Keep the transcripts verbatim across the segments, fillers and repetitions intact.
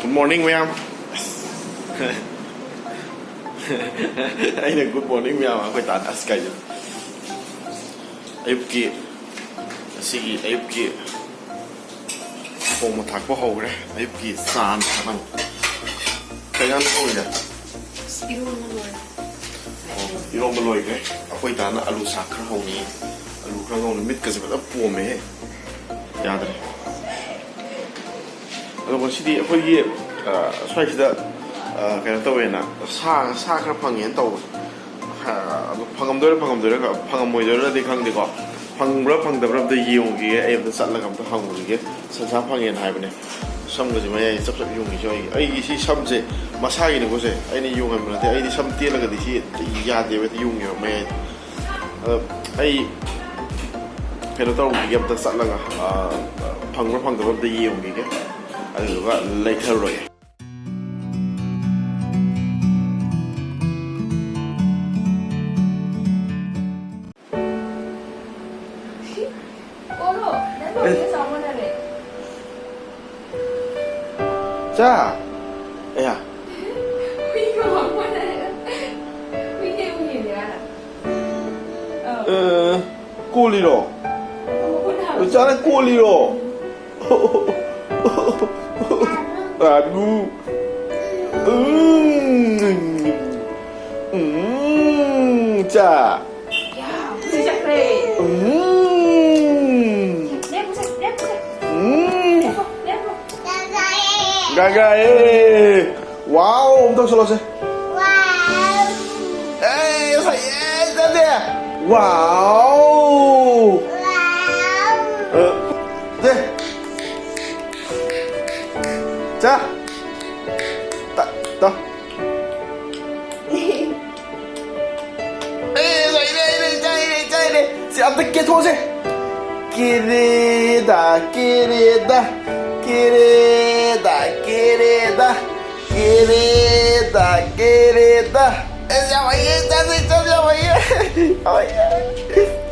Good morning, ꯃꯌꯥꯝ꯫ ꯑꯩꯅ good morning, ꯃꯌꯥꯝ꯫ ꯑꯩꯈꯣꯏ ꯇꯥꯟ ꯑꯁ ꯀꯥꯏꯗ ꯑꯌꯨꯛꯀꯤ, ꯉꯁꯤꯒꯤ ꯑꯌꯨꯛꯀꯤ ꯊꯣꯡꯕ ꯊꯥꯛꯄ ꯍꯧꯈ꯭ꯔꯦ꯫ ꯑꯌꯨꯛꯀꯤ ꯆꯥ ꯊꯛꯅꯕ꯫ ꯀꯩ ꯏꯟꯖꯥꯡ ꯊꯣꯡꯉꯤꯅꯣ? ꯏꯔꯣꯟꯕ ꯂꯣꯏꯔꯦ꯫ ꯑꯣ, ꯏꯔꯣꯟꯕ ꯂꯣꯏꯈ꯭ꯔꯦ꯫ ꯑꯩꯈꯣꯏ ꯇꯥꯅ ꯑꯂꯨ ꯁꯥꯛ ꯈꯔ ꯍꯧꯅꯤ꯫ ꯑꯂꯨ ꯈꯔ ꯉꯧꯅꯤ꯫ ꯃꯤꯠꯀꯁꯦ ꯐꯖꯅ ꯄꯣꯝꯃꯦꯍꯦ꯫ ꯌꯥꯗ꯭ꯔꯦ꯫ ꯑꯗꯣ ꯉꯁꯤꯗꯤ ꯑꯩꯈꯣꯏꯒꯤ, ꯑ, ꯁ꯭ꯋꯥꯏꯁꯤꯗ, ꯑ, ꯀꯩꯅꯣ ꯇꯧꯋꯦꯅ, ꯁꯥ, ꯁꯥ ꯈꯔ ꯐꯪꯉꯦꯅ ꯇꯧꯕꯅꯦ꯫ ꯑ, ꯑꯗꯣ ꯐꯪꯉꯝꯗꯣꯏꯔꯥ, ꯐꯪꯉꯝꯗꯣꯏꯔꯥ, ꯐꯪꯉꯝꯃꯣꯏꯗꯣꯏꯔꯥꯗꯤ ꯈꯪꯗꯦꯀꯣ꯫ ꯐꯪꯕ꯭ꯔꯥ ꯐꯪꯗꯕ꯭ꯔꯥ ꯑꯝꯇ ꯌꯦꯡꯉꯨꯈꯤꯒꯦ꯫ ꯑꯩ ꯑꯝꯇ ꯆꯠꯂꯒ ꯑꯝꯇ ꯍꯪꯉꯨꯈꯤꯒꯦ꯫ ꯁꯟꯁꯥ ꯐꯪꯉꯦꯅ ꯍꯥꯏꯕꯅꯦ꯫ ꯁꯝꯒꯁꯦ ꯃꯌꯥꯏ ꯆꯞ ꯆꯞ ꯌꯨꯡꯉꯤꯁꯦ ꯑꯩꯒꯤ꯫ ꯑꯩꯒꯤ ꯁꯤ ꯁꯝꯁꯦ ꯃꯁꯥꯒꯤꯅꯤꯀꯣ ꯁꯦ꯫ ꯑꯩꯅ ꯌꯨꯡꯍꯟꯕ ꯅꯠꯇꯦ꯫ ꯑꯩꯗꯤ ꯁꯝ ꯇꯦꯜꯂꯒꯗꯤ ꯁꯤ ꯌꯥꯗꯦꯕ, ꯍꯦꯛꯇ ꯌꯨꯡꯉꯦꯕ ꯃꯌꯥꯏꯗ꯫ ꯑꯗꯣ ꯑꯩ ꯀꯩꯅꯣ ꯇꯧꯔꯨꯈꯤꯒꯦ, ꯑꯝꯇ ꯆꯠꯂꯒ, ꯑ, ꯐꯪꯕ꯭ꯔꯥ ꯐꯪꯗꯕ꯭ꯔꯥ ꯑꯝꯇ ꯌꯦꯡꯉꯨꯈꯤꯒꯦ꯫ ꯑꯗꯨꯗꯨꯒ ꯂꯩꯊꯔꯨꯔꯒꯦ꯫ ꯆꯥ! ꯑꯌꯥ! ꯑ, ꯀꯣꯜꯂꯤꯔꯣ? ꯆꯥꯅ ꯀꯣꯜꯂꯤꯔꯣ? ꯔꯥꯅꯨ꯫ ꯎꯝ꯫ ꯎꯝ꯫ ꯆꯥ꯫ ꯌꯥ, ꯍꯧꯖꯤꯛ ꯆꯠꯈ꯭ꯔꯦ꯫ ꯎꯝ꯫ ꯂꯦꯞꯄꯨꯁꯦ, ꯂꯦꯞꯄꯨꯁꯦ꯫ ꯎꯝ꯫ ꯂꯦꯞꯄꯣ, ꯂꯦꯞꯄꯣ꯫ ꯒꯥꯒꯥꯑꯦ꯫ ꯋꯥꯎ, ꯑꯃꯨꯛ ꯇꯧꯁꯜꯂꯣꯁꯦ꯫ ꯋꯥꯎ꯫ ꯑꯦ, ꯉꯁꯥꯏ, ꯑꯦ, ꯆꯠꯂꯦ꯫ ꯋꯥꯎ꯫ ꯋꯥꯎ꯫ ꯑ, ꯁꯦ꯫ ꯆꯥ꯫ ꯇ-, ꯇ-꯫ ꯑꯦ, ꯂꯩꯔꯦ, ꯂꯩꯔꯦ, ꯂꯩꯔꯦ, ꯂꯩꯔꯦ꯫ ꯁꯤ ꯑꯝꯇ ꯀꯦꯊꯣꯛꯑꯁꯦ꯫ ꯀꯦꯔꯦꯗ, ꯀꯦꯔꯦꯗ, ꯀꯦꯔꯦꯗ, ꯀꯦꯔꯦꯗ, ꯀꯦꯔꯦꯗ, ꯀꯦꯔꯦꯗ꯫ ꯑꯦ, ꯌꯥꯝ ꯍꯩꯌꯦ, ꯆꯥꯁꯦ, ꯆꯥꯁꯦ, ꯌꯥꯝ ꯍꯩꯌꯦ꯫ ꯌꯥꯝ ꯍꯩꯌꯦ꯫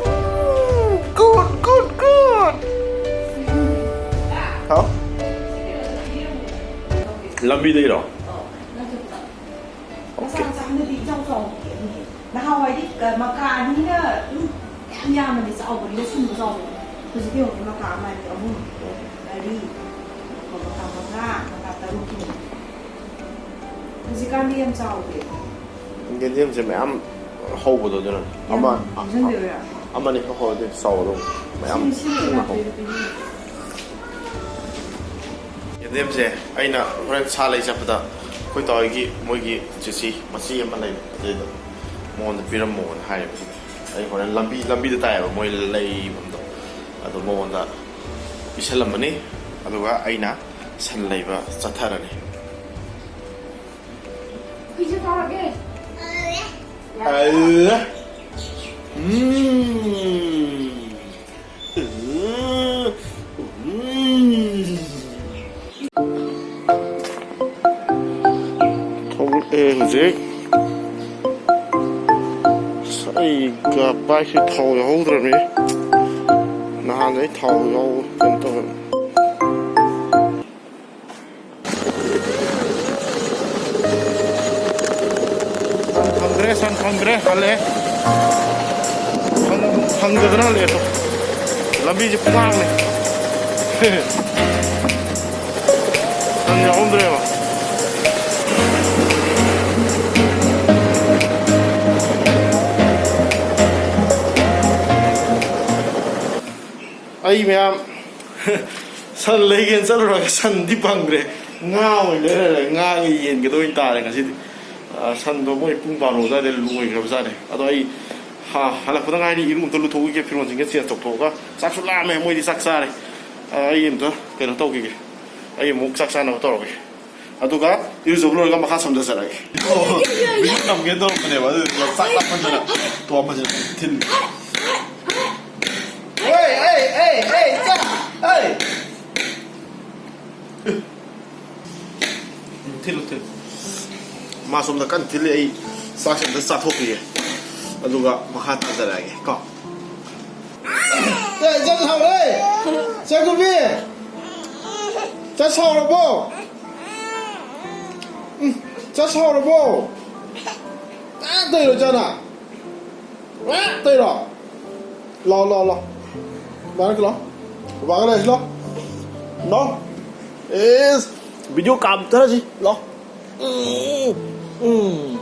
ꯎꯝ, good, good, good꯫ ꯍꯥꯎ? ꯂꯝꯕꯤꯗꯩꯔꯣ? ꯑꯣ, ꯅꯠꯇꯦ꯫ ꯃꯆꯥ ꯑꯣꯀꯦ꯫ ꯃꯆꯥ ꯍꯟꯗꯛꯇꯤ ꯏꯆꯥꯎ ꯆꯥꯎꯕꯅꯦ꯫ ꯅꯍꯥꯟꯋꯥꯏꯗꯤ ꯀ-, ꯃꯀꯥ ꯑꯅꯤꯅ ꯑꯗꯨꯝ ꯌꯥꯝ ꯌꯥꯝꯅꯗꯤ ꯆꯥꯎꯕꯅꯤꯅ ꯁꯨꯝꯕ ꯆꯥꯎꯕꯅꯦ꯫ ꯍꯧꯖꯤꯛꯇꯤ ꯌꯦꯡꯉꯨ, ꯃꯀꯥ ꯑꯃ, ꯑꯅꯤ, ꯑꯍꯨꯝ, ꯃꯔꯤ, ꯃꯀꯥ ꯃꯉꯥ, ꯃꯀꯥ ꯇꯔꯨꯛꯀꯤꯅꯤ꯫ ꯍꯧꯖꯤꯛꯀꯥꯟꯗꯤ ꯌꯥꯝ ꯆꯥꯎꯗꯦ꯫ ꯌꯦꯟꯗꯦꯝꯁꯦ ꯃꯌꯥꯝ ꯍꯧꯕꯗꯣ ꯑꯗꯨꯅꯅꯦ꯫ ꯌꯥꯝ ꯑꯃ, ꯌꯣꯝꯁꯤꯟꯕꯤꯔꯣꯏꯔꯥ? ꯑꯃꯅꯤ ꯈꯛ ꯍꯧꯔꯗꯤ ꯆꯥꯎꯕꯗꯣ ꯃꯌꯥꯝ ꯁꯤ, ꯁꯤ ꯄꯨꯟꯅ ꯂꯥꯛꯄꯤꯔꯣ, ꯍꯧꯕ꯫ ꯄꯤꯕꯤꯌꯨ꯫ ꯌꯦꯟꯗꯦꯝꯁꯦ ꯑꯩꯅ ꯍꯣꯔꯦꯟ ꯁꯥ ꯂꯩ ꯆꯠꯄꯗ ꯑꯩꯈꯣꯏ ꯇꯥꯎꯒꯤ ꯃꯣꯏꯒꯤ ꯆꯤꯆꯤ ꯃꯆꯦ ꯑꯃ ꯂꯩꯕ, ꯑꯗꯨꯏꯗꯣ ꯃꯉꯣꯟꯗ ꯄꯤꯔꯝꯃꯣꯅ ꯍꯥꯏꯔꯦꯕ꯫ ꯑꯩ ꯍꯣꯔꯦꯟ ꯂꯝꯕꯤ, ꯂꯝꯕꯤꯗ ꯇꯥꯏꯌꯦꯕ ꯃꯣꯏ ꯂꯩꯐꯝꯗꯣ, ꯑꯗꯣ ꯃꯉꯣꯟꯗ ꯄꯤꯁꯜꯂꯝꯕꯅꯤ꯫ ꯑꯗꯨꯒ ꯑꯩꯅ ꯁꯟ ꯂꯩꯕ ꯆꯠꯊꯔꯅꯤ꯫ ꯍꯨꯏꯁꯨ ꯊꯥꯔꯒꯦ꯫ ꯑꯜꯂ꯫ ꯎꯝ꯫ ꯎꯝ꯫ ꯎꯝ꯫ ꯊꯣꯛꯂꯛꯑꯦ ꯍꯧꯖꯤꯛ꯫ ꯑꯁ, ꯑꯩ ꯒꯥ ꯄꯥꯏꯁꯤ ꯊꯥꯎ ꯌꯥꯎꯍꯧꯗ꯭ꯔꯕꯅꯤ꯫ ꯅꯍꯥꯟ ꯑꯩ ꯊꯥꯎ ꯌꯥꯎ-, ꯀꯩꯅꯣ ꯇꯧꯋꯦ꯫ ꯁꯟ ꯐꯪꯗ꯭ꯔꯦ, ꯁꯟ ꯐꯪꯗ꯭ꯔꯦ, ꯍꯜꯂꯦ꯫ ꯐꯪ-, ꯐꯪꯗꯗꯅ ꯍꯜꯂꯦ ꯑꯗꯣ꯫ ꯂꯝꯕꯤꯁꯦ ꯄꯥꯡꯂꯦ꯫ ꯁꯟ ꯌꯥꯎꯔꯝꯗ꯭ꯔꯦꯕ꯫ ꯑꯩ ꯃꯌꯥꯝ ꯁꯟ ꯂꯩꯒꯦꯅ ꯆꯠꯂꯨꯔꯒ ꯁꯟꯗꯤ ꯐꯪꯗ꯭ꯔꯦ꯫ ꯉꯥ ꯑꯣꯏꯅ ꯂꯩꯔ ꯂꯩꯔꯦ꯫ ꯉꯥꯒ ꯌꯦꯟꯒꯗ ꯑꯣꯏꯅ ꯇꯥꯔꯦ ꯉꯁꯤꯗꯤ꯫ ꯑ, ꯁꯟꯗꯣ ꯃꯣꯏ ꯄꯨꯡ ꯕꯥꯔꯣ ꯑꯗꯨꯋꯥꯏꯗ ꯂꯣꯏꯈ꯭ꯔꯕꯖꯥꯠꯅꯦ꯫ ꯑꯗꯣ ꯑꯩ ꯍ-, ꯍꯜꯂꯛꯄꯗ ꯉꯥꯏꯔꯤ, ꯏꯔꯨ ꯑꯝꯇ ꯂꯨꯊꯣꯛꯈꯤꯒꯦ, ꯐꯤꯔꯣꯜꯁꯤꯡꯁꯦ change ꯇꯧꯊꯣꯛꯑꯒ꯫ ꯆꯥꯛꯁꯨ ꯂꯥꯝꯃꯦ, ꯃꯣꯏꯗꯤ ꯆꯥꯛ ꯆꯥꯔꯦ꯫ ꯑ, ꯑꯩ ꯑꯝꯇ ꯀꯩꯅꯣ ꯇꯧꯈꯤꯒꯦ, ꯑꯩ ꯑꯃꯨꯛ ꯆꯥꯛ ꯆꯥꯅꯕ ꯇꯧꯔꯒꯦ꯫ ꯑꯗꯨꯒ ꯏꯔꯨꯖꯕ ꯂꯣꯏꯔꯒ ꯃꯈꯥ ꯁꯣꯝꯗ ꯆꯠꯂꯒꯦ꯫ ꯚꯤꯗꯤꯑꯣ ꯅꯝꯒꯦ ꯇꯧꯔꯝꯕꯅꯦꯕ, ꯑꯗꯨꯗꯨꯒ ꯆꯥꯛ ꯂꯥꯝꯃꯟꯗꯅ ꯇꯣꯛꯑꯝꯕꯁꯤꯅ ꯊꯤꯜꯂꯤ꯫ ꯑꯣꯏ, ꯑꯩ, ꯑꯩ, ꯑꯩ, ꯆꯥ, ꯑꯩ꯫ ꯊꯤꯜꯂꯨ, ꯊꯤꯜꯂꯨ꯫ ꯃꯥ ꯁꯣꯝꯗ ꯀꯟꯅ ꯊꯤꯜꯂꯤ, ꯑꯩ ꯆꯥꯛꯁꯦ ꯑꯝꯇ ꯆꯥꯊꯣꯛꯈꯤꯒꯦ꯫ ꯑꯗꯨꯒ ꯃꯈꯥ ꯇꯥꯖꯔꯛꯑꯒꯦ ꯀꯣ꯫ ꯑꯦ, ꯏꯆꯟ ꯁꯥꯎꯔꯦ! ꯏꯆꯟ ꯅꯨꯄꯤ! ꯏꯆꯟ ꯁꯥꯎꯔꯕꯣ? ꯎꯝ, ꯆꯠ ꯁꯥꯎꯔꯕꯣ? ꯑꯥ, ꯇꯩꯔꯣ ꯆꯅ? ꯑꯥ, ꯇꯩꯔꯣ? ꯂꯥꯎ, ꯂꯥꯎ, ꯂꯥꯎ꯫ ꯕꯥꯔ ꯂꯥꯎ꯫ ꯕꯥꯔ ꯂꯥꯎ, ꯂꯥꯎ꯫ ꯂꯥꯎ꯫ ꯑꯦꯁ, ꯚꯤꯗꯤꯑꯣ ꯀꯥꯞꯊꯔꯁꯤ꯫ ꯂꯥꯎ꯫ ꯎꯝ, ꯎꯝ꯫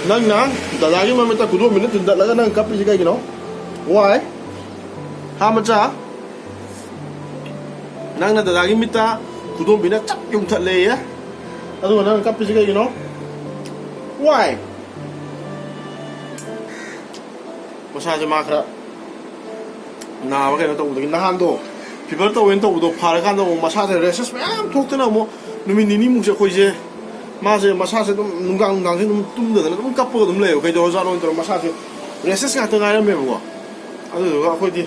ꯅꯪꯅ ꯗꯗꯥꯒꯤ ꯃꯃꯤꯠꯇ ꯈꯨꯗꯣꯝꯕꯤꯅ ꯊꯤꯟꯗꯠꯂꯒ ꯅꯪ ꯀꯞꯄꯤꯁꯤ ꯀꯩꯒꯤꯅꯣ? Why? ꯍꯥ, ꯃꯆꯥ? ꯅꯪꯅ ꯗꯗꯥꯒꯤ ꯃꯤꯠꯇ ꯈꯨꯗꯣꯝꯕꯤꯅ ꯆꯞ ꯌꯨꯡꯊꯠꯂꯦꯌꯦ꯫ ꯑꯗꯨꯒ ꯅꯪꯅ ꯀꯞꯄꯤꯁꯤ ꯀꯩꯒꯤꯅꯣ? Why? ꯃꯁꯥꯁꯦ ꯃꯥ ꯈꯔ ꯅꯥꯕ ꯀꯩꯅꯣ ꯇꯧꯕꯗꯒꯤ, ꯅꯍꯥꯟꯗꯣ ꯐꯤꯚꯔ ꯇꯧꯋꯦꯅ ꯇꯧꯕꯗꯣ ꯐꯔꯀꯥꯟꯗ ꯑꯃꯨꯛ ꯃꯁꯥꯁꯦ ꯔꯦꯁꯦꯁ ꯃꯌꯥꯝ ꯊꯣꯛꯇꯅ ꯑꯃꯨꯛ ꯅꯨꯃꯤꯠ ꯅꯤꯅꯤꯃꯨꯛꯁꯦ ꯑꯩꯈꯣꯏꯁꯦ, ꯃꯥꯁꯦ ꯃꯁꯥꯁꯦ ꯑꯗꯨꯝ ꯅꯨꯡꯗꯥꯡ ꯅꯨꯡꯗꯥꯡꯁꯦ ꯑꯗꯨꯝ ꯇꯨꯝꯗꯗꯅ ꯑꯗꯨꯝ ꯀꯞꯄꯒ ꯑꯗꯨꯝ ꯂꯩꯌꯦꯕ꯫ ꯀꯩꯗꯧꯔꯖꯥꯠꯅꯣ ꯇꯧꯔ ꯃꯁꯥꯁꯦ ꯔꯦꯁꯦꯁ ꯉꯥꯛꯇ ꯉꯥꯏꯔꯝꯃꯦꯕꯀꯣ꯫ ꯑꯗꯨꯗꯨꯒ ꯑꯩꯈꯣꯏꯗꯤ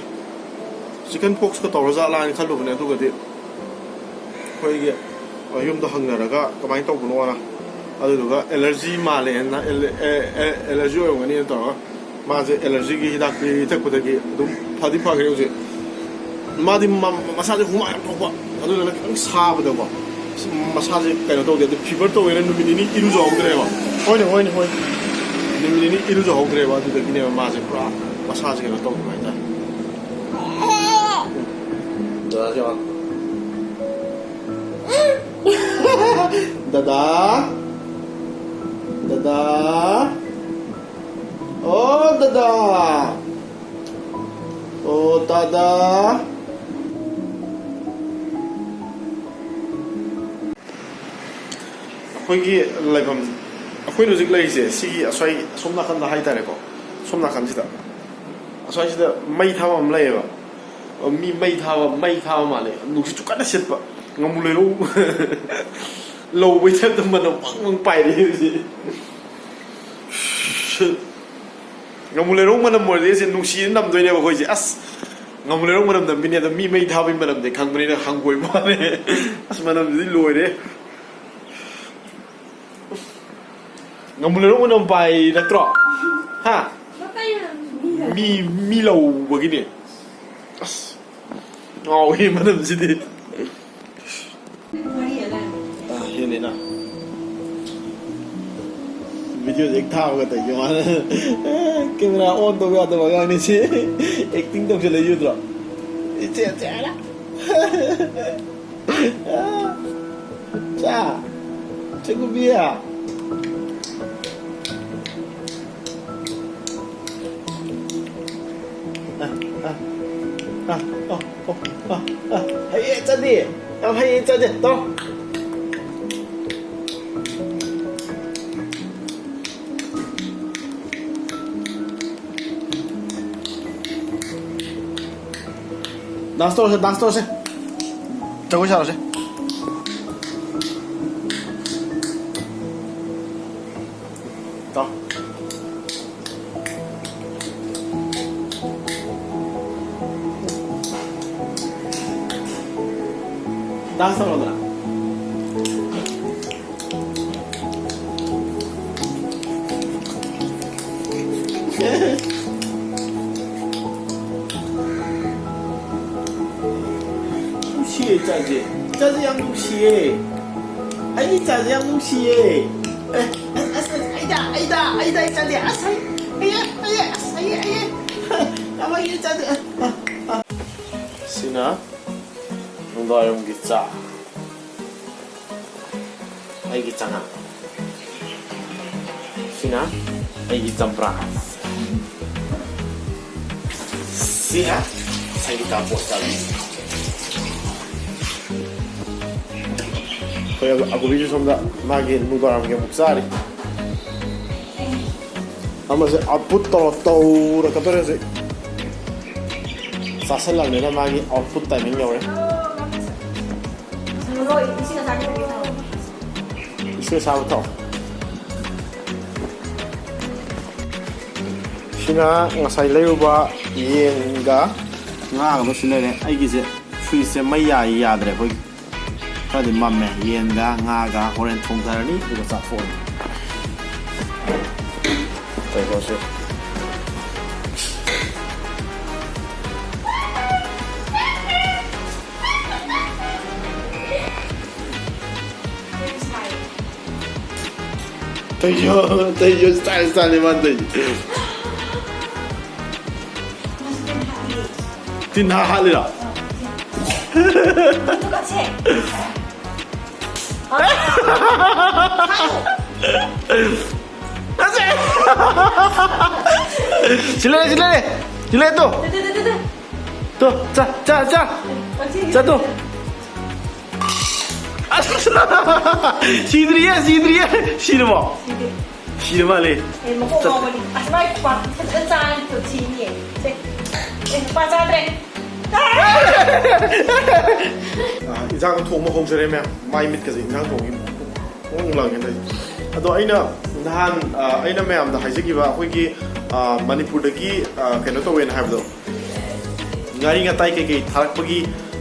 ꯆꯤꯀꯟ ꯄꯣꯛꯁꯀ ꯇꯧꯔ ꯖꯥꯠꯂꯥ ꯍꯥꯏꯅ ꯈꯜꯂꯨꯕꯅꯦ꯫ ꯑꯗꯨꯒꯗꯤ ꯑꯩꯈꯣꯏꯒꯤ, ꯑ, ꯌꯨꯝꯗ ꯍꯪꯅꯔꯒ ꯀꯃꯥꯏꯅ ꯇꯧꯕꯅꯣꯅ, ꯑꯗꯨꯗꯨꯒ ꯑꯦꯂꯔꯖꯤ ꯃꯥꯜꯂꯦꯅ, ꯑꯦꯂ-, ꯑꯦ-, ꯑꯦ-, ꯑꯦꯂꯔꯖꯤ ꯑꯣꯏꯔꯝꯒꯅꯤꯅ ꯇꯧꯔꯒ ꯃꯥꯁꯦ ꯑꯦꯂꯔꯖꯤꯒꯤ ꯍꯤꯗꯥꯛ ꯄꯤ ꯊꯛꯄꯗꯒꯤ ꯑꯗꯨꯝ ꯐꯗꯤ ꯐꯈ꯭ꯔꯦ ꯍꯧꯖꯤꯛ꯫ ꯃꯥꯗꯤ ꯃ-, ꯃꯁꯥꯁꯦ ꯍꯨꯃꯥꯡ ꯌꯥꯝ ꯊꯣꯛꯄ, ꯑꯗꯨꯗꯨꯅ ꯈꯤꯇꯪ ꯁꯥꯕꯗꯀꯣ ꯃꯁꯥꯁꯦ ꯀꯩꯅꯣ ꯇꯧꯗꯦ꯫ ꯑꯗꯨ ꯐꯤꯚꯔ ꯇꯧꯋꯦꯅ ꯅꯨꯃꯤꯠ ꯅꯤꯅꯤ ꯏꯔꯨꯖꯍꯧꯗ꯭ꯔꯦꯕ꯫ ꯍꯣꯏꯅꯦ, ꯍꯣꯏꯅꯦ, ꯍꯣꯏꯅꯦ꯫ ꯅꯨꯃꯤꯠ ꯅꯤꯅꯤ ꯏꯔꯨꯖꯍꯧꯗ꯭ꯔꯦꯕ, ꯑꯗꯨꯗꯒꯤꯅꯦꯕ ꯃꯥꯁꯦ ꯄꯨꯔꯥ ꯃꯁꯥꯁꯦ ꯀꯩꯅꯣ ꯇꯧꯈꯤꯕ ꯍꯥꯏꯇꯥꯔꯦ꯫ ꯗꯗꯥꯁꯦ ꯌꯦꯡꯉꯣ꯫ ꯗꯗꯥ꯫ ꯗꯗꯥ꯫ ꯑꯣ, ꯗꯗꯥ꯫ ꯑꯣ, ꯗꯗꯥ꯫ ꯑꯩꯈꯣꯏꯒꯤ ꯂꯩꯐꯝ, ꯑꯩꯈꯣꯏꯅ ꯍꯧꯖꯤꯛ ꯂꯩꯔꯤꯁꯦ, ꯁꯤꯒꯤ ꯑꯁ꯭ꯋꯥꯏ, ꯑꯁꯣꯝ ꯅꯥꯀꯟꯗ ꯍꯥꯏꯇꯥꯔꯦꯀꯣ, ꯁꯣꯝ ꯅꯥꯀꯟꯁꯤꯗ, ꯑꯁ꯭ꯋꯥꯏꯁꯤꯗ ꯃꯩ ꯊꯥꯕ ꯑꯃ ꯂꯩꯌꯦꯕ꯫ ꯃꯤ ꯃꯩ ꯊꯥꯕ, ꯃꯩ ꯊꯥꯕ ꯃꯥꯜꯂꯦ꯫ ꯅꯨꯡꯁꯤꯠꯁꯨ ꯀꯟꯅ ꯁꯤꯠꯄ꯫ ꯉꯥꯃꯨ ꯂꯩꯔꯧ ꯂꯧꯕꯩ ꯇꯥꯏꯞꯇ ꯃꯅꯝ ꯋꯪ ꯋꯪ ꯄꯥꯏꯔꯛꯑꯦ ꯍꯧꯖꯤꯛ꯫ ꯉꯥꯃꯨ ꯂꯩꯔꯧ ꯃꯅꯝ ꯑꯣꯏꯔꯗꯤ ꯑꯩꯁꯦ ꯅꯨꯡꯁꯤꯅ ꯅꯝꯗꯣꯏꯅꯦꯕ ꯑꯩꯈꯣꯏꯁꯦ꯫ ꯑꯁ, ꯉꯥꯃꯨ ꯂꯩꯔꯧ ꯃꯅꯝ ꯅꯝꯃꯤꯅꯦ, ꯑꯗꯣ ꯃꯤ ꯃꯩ ꯊꯥꯕꯒꯤ ꯃꯅꯝꯗꯤ ꯈꯪꯕꯅꯤꯅ ꯍꯪꯒꯣꯏꯕ ꯋꯥꯅꯦ꯫ ꯑꯁ, ꯃꯅꯝꯗꯨꯗꯤ ꯂꯣꯏꯔꯦ꯫ ꯉꯥꯃꯨ ꯂꯩꯔꯧ ꯃꯅꯝ ꯄꯥꯏꯔꯛꯇ꯭ꯔꯣ? ꯍꯥ? ꯃꯤ, ꯃꯤ ꯂꯧꯕꯒꯤꯅꯦ꯫ ꯑꯁ, ꯉꯥꯎꯋꯦ ꯃꯅꯝꯁꯤꯗꯤ꯫ ꯃꯔꯤ ꯑꯗꯥꯏꯃꯨꯛ꯫ ꯑꯥ, ꯌꯦꯟ ꯍꯧꯖꯤꯛ ꯊꯥꯕꯒ ꯇꯧꯏꯁꯦ ꯃꯥꯅ꯫ ꯀꯦꯃꯦꯔꯥ ꯑꯣꯟ ꯇꯧ ꯌꯥꯗꯕ ꯑꯉꯥꯡꯅꯤ ꯁꯤ꯫ ꯑꯦꯛꯇꯤꯡ ꯇꯧꯁꯤꯜꯂꯛꯏ ꯎꯗ꯭ꯔꯣ? ꯏꯆꯦ, ꯆꯦ꯫ ꯆꯥ꯫ ꯆꯦ ꯀꯨꯝꯕꯤ꯫ ꯑ, ꯑ, ꯑ, ꯑ, ꯑ, ꯑ, ꯑ, ꯍꯩꯌꯦ ꯆꯥꯗꯤ꯫ ꯌꯥꯝ ꯍꯩꯌꯦ ꯆꯥꯗꯤ꯫ ꯇꯧ꯫ ꯗꯥꯟꯁ ꯇꯧꯔꯁꯦ, ꯗꯥꯟꯁ ꯇꯧꯔꯁꯦ꯫ ꯖꯒꯣꯏ ꯁꯥꯔꯁꯦ꯫ ꯇꯥꯎ꯫ ꯗꯥꯟꯁ ꯇꯧꯔꯣꯗꯅ꯫ ꯅꯨꯡꯁꯤꯌꯦ ꯏꯆꯥꯁꯦ꯫ ꯏꯆꯥꯁꯦ ꯌꯥꯝ ꯅꯨꯡꯁꯤꯌꯦ꯫ ꯑꯩꯒꯤ ꯏꯆꯥꯁꯦ ꯌꯥꯝ ꯅꯨꯡꯁꯤꯌꯦ꯫ ꯑꯦ, ꯑꯁ, ꯑꯁ, ꯑꯁ, ꯑꯩꯗ, ꯑꯩꯗ, ꯑꯩꯗ ꯏꯆꯥꯁꯦ꯫ ꯑꯁ, ꯑꯩ, ꯑꯩꯌꯦ, ꯑꯩꯌꯦ, ꯑꯁ, ꯑꯩꯌꯦ, ꯑꯩꯌꯦ꯫ ꯌꯥꯝ ꯍꯩꯌꯦ ꯏꯆꯥꯁꯦ꯫ ꯑ, ꯑ, ꯑ꯫ ꯁꯤꯅ ꯅꯨꯡꯗꯥꯡꯋꯥꯏꯔꯝꯒꯤ ꯆꯥ꯫ ꯑꯩꯒꯤ ꯆꯉꯥꯡ꯫ ꯁꯤꯅ ꯑꯩꯒꯤ ꯆꯝꯄ꯭ꯔꯥ꯫ ꯁꯤꯅ ꯁꯪꯒꯤꯇꯥ ꯄꯣꯠ ꯆꯥꯕꯤ꯫ ꯑꯩꯈꯣꯏ ꯑꯒꯨꯕꯤꯁꯨ ꯁꯣꯝꯗ ꯃꯥꯒꯤ ꯅꯨꯡꯗꯥꯡꯋꯥꯏꯔꯝꯒꯤ ꯑꯃꯨꯛ ꯆꯥꯔꯤ꯫ ꯑꯃꯁꯦ ꯑꯥꯎꯠꯄꯨꯠ ꯇꯧꯔ ꯇꯧꯔꯛꯀꯗꯧꯔꯦ ꯍꯧꯖꯤꯛ꯫ ꯆꯥꯁꯜꯂꯕꯅꯤꯅ ꯃꯥꯒꯤ ꯑꯥꯎꯠꯄꯨꯠ ꯇꯥꯏꯃꯤꯡ ꯌꯧꯔꯦ꯫ ꯃꯔꯣꯏ ꯏꯁꯤꯡ ꯑꯁꯥꯕ ꯊꯛꯀꯦ ꯊꯛꯑꯣ꯫ ꯏꯁꯤꯡ ꯑꯁꯥꯕ ꯊꯛꯑꯣ꯫ ꯁꯤꯅ ꯉꯁꯥꯏ ꯂꯩꯔꯨꯕ ꯌꯦꯟꯒ ꯉꯥꯒꯗꯣ ꯁꯤ ꯂꯩꯔꯦ꯫ ꯑꯩꯒꯤꯁꯦ ꯐ꯭ꯔꯤꯖꯁꯦ ꯃꯩ ꯌꯥꯏ ꯌꯥꯗ꯭ꯔꯦ꯫ ꯑꯩꯈꯣꯏ ꯈꯔꯗꯤ ꯃꯝꯃꯦ꯫ ꯌꯦꯟꯒ ꯉꯥꯒ ꯍꯣꯔꯦꯟ ꯊꯣꯡꯊꯔꯅꯤ, ꯑꯗꯨꯒ ꯆꯥꯊꯣꯛꯑꯅꯤ꯫ ꯀꯩꯅꯣꯁꯦ꯫ ꯇꯩꯌꯣ, ꯇꯩꯌꯣ, style, style ꯅꯦ ꯃꯥꯅ ꯇꯩꯁꯦ꯫ ꯇꯤꯟ ꯍꯥ ꯍꯥꯠꯂꯤꯔꯣ? ꯁꯤ ꯂꯩꯔꯦ, ꯁꯤ ꯂꯩꯔꯦ, ꯁꯤ ꯂꯩꯔꯦ ꯇꯣ꯫ ꯇꯣ, ꯆꯥ, ꯆꯥ, ꯆꯥ꯫ ꯆꯥ ꯇꯣ꯫ ꯑꯁ! ꯁꯤꯗ꯭ꯔꯤꯌꯦ, ꯁꯤꯗ꯭ꯔꯤꯌꯦ꯫ ꯁꯤꯔꯕꯣ? ꯁꯤꯗꯦ꯫ ꯁꯤꯔ ꯃꯥꯜꯂꯦ꯫ ꯑꯦ, ꯃꯀꯣꯛ ꯆꯠ- ꯉꯥꯎꯕꯅꯤ꯫ ꯑꯁ, ꯃꯥꯏ ꯈꯨꯄꯥꯛ ꯐꯖꯅ ꯆꯥꯔꯅꯤ, ꯇꯣ ꯊꯤꯅꯤꯌꯦ꯫ ꯁꯦ꯫ ꯑꯦ, ꯅꯨꯄꯥ ꯆꯥꯗ꯭ꯔꯦ꯫ ꯑ, ꯏꯟꯁꯥꯡ ꯊꯣꯡꯕ ꯍꯧꯖꯔꯦ, ꯃꯌꯥꯝ꯫ ꯃꯥꯏ ꯃꯤꯠꯀꯁꯦ ꯏꯟꯁꯥꯡ ꯊꯣꯡꯕꯒꯤ ꯃꯑꯣꯡ ꯂꯪꯉꯦ ꯇꯧꯔꯤꯁꯦ꯫ ꯑꯗꯣ ꯑꯩꯅ ꯅꯍꯥꯟ, ꯑ, ꯑꯩꯅ ꯃꯌꯥꯝꯗ ꯍꯥꯏꯖꯈꯤꯕ ꯑꯩꯈꯣꯏꯒꯤ, ꯑ, ꯃꯅꯤꯄꯨꯔꯗꯒꯤ, ꯑ, ꯀꯩꯅꯣ ꯇꯧꯋꯦꯅ ꯍꯥꯏꯕꯗꯣ, ꯉꯥꯔꯤ ꯉꯥꯇꯥꯏ ꯀꯩꯀꯩ ꯊꯥꯔꯛꯄꯒꯤ,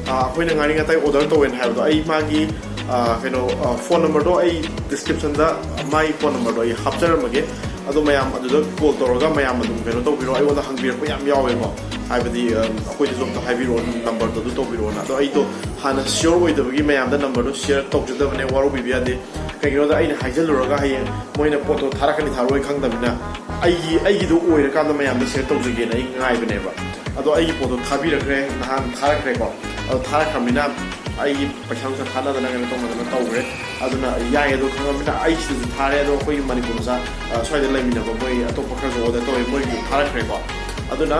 ꯑ, ꯑꯩꯈꯣꯏꯅ ꯉꯥꯔꯤ ꯉꯥꯇꯥꯏ order ꯇꯧꯋꯦꯅ ꯍꯥꯏꯕꯗꯣ, ꯑꯩ ꯃꯥꯒꯤ, ꯑ, ꯀꯩꯅꯣ, ꯑ, phone number ꯗꯣ ꯑꯩ description ꯗ ꯃꯥꯏ phone number ꯗꯣ ꯑꯩ ꯍꯥꯞꯆꯔꯝꯃꯒꯦ꯫ ꯑꯗꯣ ꯃꯌꯥꯝ ꯑꯗꯨꯗ call ꯇꯧꯔꯒ ꯃꯌꯥꯝ ꯑꯗꯨꯝ ꯀꯩꯅꯣ ꯇꯧꯕꯤꯔꯣ꯫ ꯑꯩꯉꯣꯟꯗ ꯍꯪꯕꯤꯔꯛꯄ ꯌꯥꯝ ꯌꯥꯎꯋꯦꯀꯣ, ꯍꯥꯏꯕꯗꯤ, ꯑ, ꯑꯩꯈꯣꯏꯗꯁꯨ ꯑꯝꯇ ꯍꯥꯏꯕꯤꯔꯛꯑꯣ, number ꯗꯣ ꯑꯗꯨ ꯇꯧꯕꯤꯔꯛꯑꯣꯅ꯫ ꯑꯗꯣ ꯑꯩꯗꯣ ꯍꯥꯟꯅ sure ꯑꯣꯏꯗꯕꯒꯤ ꯃꯌꯥꯝꯗ number ꯗꯣ share ꯇꯧꯖꯗꯕꯅꯦ, ꯋꯥꯔꯧꯕꯤꯕ ꯌꯥꯗꯦ꯫ ꯀꯩꯒꯤꯅꯣꯗ ꯑꯩꯅ ꯍꯥꯏꯖꯜꯂꯨꯔꯒ ꯍꯌꯦꯡ ꯃꯣꯏꯅ ꯄꯣꯠꯇꯣ ꯊꯥꯔꯛꯀꯅꯤ ꯊꯥꯔꯛꯑꯣꯏ ꯈꯪꯗꯕꯅꯤꯅ, ꯑꯩꯒꯤ, ꯑꯩꯒꯤꯗꯣ ꯑꯣꯏꯔꯀꯥꯟꯗ ꯃꯌꯥꯝꯗ share ꯇꯧꯖꯒꯦꯅ ꯑꯩ ꯉꯥꯏꯕꯅꯦꯕ꯫ ꯑꯗꯣ ꯑꯩꯒꯤ ꯄꯣꯠꯇꯣ ꯊꯥꯕꯤꯔꯛꯈ꯭ꯔꯦ, ꯅꯍꯥꯟ ꯊꯥꯔꯛꯈ꯭ꯔꯦꯀꯣ꯫ ꯑꯗꯣ ꯊꯥꯔꯛꯈ꯭ꯔꯕꯅꯤꯅ ꯑꯩꯒꯤ ꯄꯩꯁꯥ ꯅꯨꯡꯁꯥ ꯊꯥꯅꯗꯅ ꯀꯩꯅꯣ ꯇꯧꯅꯗꯅ ꯇꯧꯈ꯭ꯔꯦ꯫ ꯑꯗꯨꯅ ꯌꯥꯏ, ꯑꯗꯣ ꯈꯪꯉꯕꯅꯤꯅ ꯑꯩ ꯁꯤꯗꯁꯨ ꯊꯥꯔꯦ, ꯑꯗꯣ ꯑꯩꯈꯣꯏꯒꯤ ꯃꯅꯤꯄꯨꯔ ꯃꯆꯥ, ꯑ, ꯁ꯭ꯋꯥꯏꯗ ꯂꯩꯃꯤꯟꯅꯕ ꯃꯣꯏ ꯑꯇꯣꯞꯄ ꯈꯔꯁꯨ order ꯇꯧꯋꯦ, ꯃꯣꯏꯒꯤꯁꯨ ꯊꯥꯔꯛꯈ꯭ꯔꯦꯀꯣ꯫ ꯑꯗꯨꯅ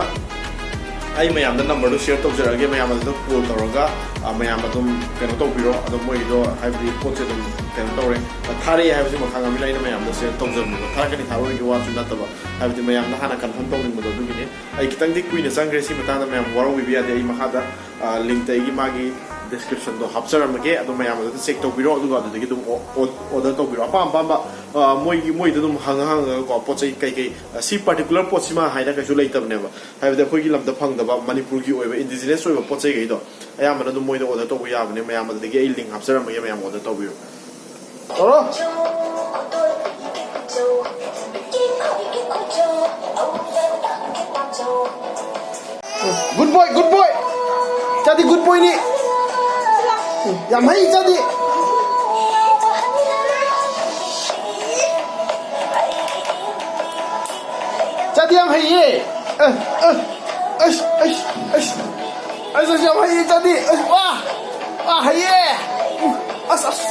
ꯑꯩ ꯃꯌꯥꯝꯗ number ꯗꯣ share ꯇꯧꯖꯔꯛꯑꯒꯦ, ꯃꯌꯥꯝ ꯑꯗꯨꯗ call ꯇꯧꯔꯒ, ꯑ, ꯃꯌꯥꯝ ꯑꯗꯨꯝ ꯀꯩꯅꯣ ꯇꯧꯕꯤꯔꯣ꯫ ꯑꯗꯣ ꯃꯣꯏꯒꯤꯗꯣ ꯍꯥꯏꯕꯗꯤ ꯄꯣꯠꯁꯦ ꯑꯗꯨꯝ ꯀꯩꯅꯣ ꯇꯧꯔꯦ, ꯑ, ꯊꯥꯔꯛꯑꯦ ꯍꯥꯏꯕꯁꯤꯃ ꯈꯪꯉꯕꯅꯤꯅ ꯑꯩꯅ ꯃꯌꯥꯝꯗ share ꯇꯧꯖꯕꯅꯦꯕ꯫ ꯊꯥꯔꯛꯀꯅꯤ ꯊꯥꯔꯛꯑꯣꯏꯒꯤ ꯋꯥꯁꯨ ꯅꯠꯇꯕ, ꯍꯥꯏꯕꯗꯤ ꯃꯌꯥꯝꯅ ꯍꯥꯟꯅ confirm ꯇꯧꯅꯤꯡꯕꯗꯣ ꯑꯗꯨꯒꯤꯅꯤ꯫ ꯑꯩ ꯈꯤꯇꯪꯗꯤ ꯀꯨꯏꯅ ꯆꯪꯈ꯭ꯔꯦ ꯁꯤ ꯃꯇꯥꯡꯗ, ꯃꯌꯥꯝ ꯋꯥꯔꯧꯕꯤꯕ ꯌꯥꯗꯦ꯫ ꯑꯩ ꯃꯈꯥꯗ, ꯑ, link ꯇ ꯑꯩꯒꯤ ꯃꯥꯒꯤ description ꯗꯣ ꯍꯥꯞꯆꯔꯝꯃꯒꯦ, ꯑꯗꯣ ꯃꯌꯥꯝ ꯑꯗꯨꯗ check ꯇꯧꯕꯤꯔꯣ, ꯑꯗꯨꯒ ꯑꯗꯨꯗꯒꯤ ꯑꯗꯨꯝ ꯑꯣ-, ꯑꯣ-, order ꯇꯧꯕꯤꯔꯣ꯫ ꯑꯄꯥꯝ ꯑꯄꯥꯝꯕ, ꯑ, ꯃꯣꯏꯒꯤ, ꯃꯣꯏꯗ ꯑꯗꯨꯝ ꯍꯪꯉ ꯍꯪꯉꯒꯀꯣ, ꯄꯣꯠ ꯆꯩ ꯀꯩꯀꯩ, ꯑ, ꯁꯤ particular ꯄꯣꯠꯁꯤꯃ ꯍꯥꯏꯅ ꯀꯩꯁꯨ ꯂꯩꯇꯕꯅꯦꯕ꯫ ꯍꯥꯏꯕꯗꯤ ꯑꯩꯈꯣꯏꯒꯤ ꯂꯝꯗ ꯐꯪꯗꯕ, ꯃꯅꯤꯄꯨꯔꯒꯤ ꯑꯣꯏꯕ indigenous ꯑꯣꯏꯕ ꯄꯣꯠ ꯆꯩꯈꯩꯗꯣ ꯑꯌꯥꯝꯕꯅ ꯑꯗꯨꯝ ꯃꯣꯏꯗ order ꯇꯧꯕ ꯌꯥꯕꯅꯦ꯫ ꯃꯌꯥꯝ ꯑꯗꯨꯗꯒꯤ ꯑꯩ link ꯍꯥꯞꯆꯔꯝꯃꯒꯦ, ꯃꯌꯥꯝ order ꯇꯧꯕꯤꯔꯣ꯫ ꯇꯧꯔꯣ꯫ Good boy, good boy. ꯆꯥꯗꯤ good boy ꯅꯤ꯫ ꯌꯥꯝ ꯍꯩ ꯆꯥꯗꯤ꯫ ꯌꯥꯝ ꯍꯩꯌꯦ꯫ ꯑ, ꯑ, ꯑꯁ, ꯑꯁ, ꯑꯁ꯫ ꯑꯁ, ꯑꯁ, ꯌꯥꯝ ꯍꯩꯌꯦ, ꯏꯆꯥꯗꯤ꯫ ꯑꯁ, ꯋꯥ! ꯋꯥ, ꯍꯩꯌꯦ! ꯑꯁ, ꯑꯁ꯫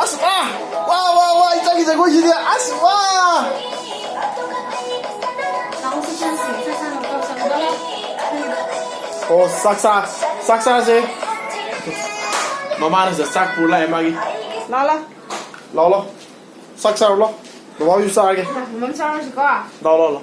ꯑꯁ, ꯋꯥ! ꯋꯥ, ꯋꯥ, ꯋꯥ, ꯏꯆꯥꯒꯤ ꯖꯒꯣꯏꯁꯤꯗꯤ꯫ ꯑꯁ, ꯋꯥ! ꯑꯣ, ꯆꯥꯛ ꯆꯥ-, ꯆꯥꯛ ꯆꯥꯁꯦ꯫ ꯃꯃꯥꯅ ꯁꯤꯗ ꯆꯥꯛ ꯄꯨꯔ ꯂꯥꯛꯑꯦ ꯃꯥꯒꯤ꯫ ꯂꯥꯛꯑꯣ, ꯂꯥꯛꯑꯣ꯫ ꯂꯥꯛꯑꯣ, ꯂꯥꯛꯑꯣ꯫ ꯆꯥꯛ ꯆꯥꯔꯨ ꯂꯥꯛꯑꯣ꯫ ꯕꯕꯥ ꯍꯣꯏꯁꯨ ꯆꯥꯔꯒꯦ꯫ ꯃꯃꯥ ꯆꯥꯔꯨꯁꯤꯀꯣ꯫ ꯂꯥꯛꯑꯣ, ꯂꯥꯛꯑꯣ, ꯂꯥꯛꯑꯣ꯫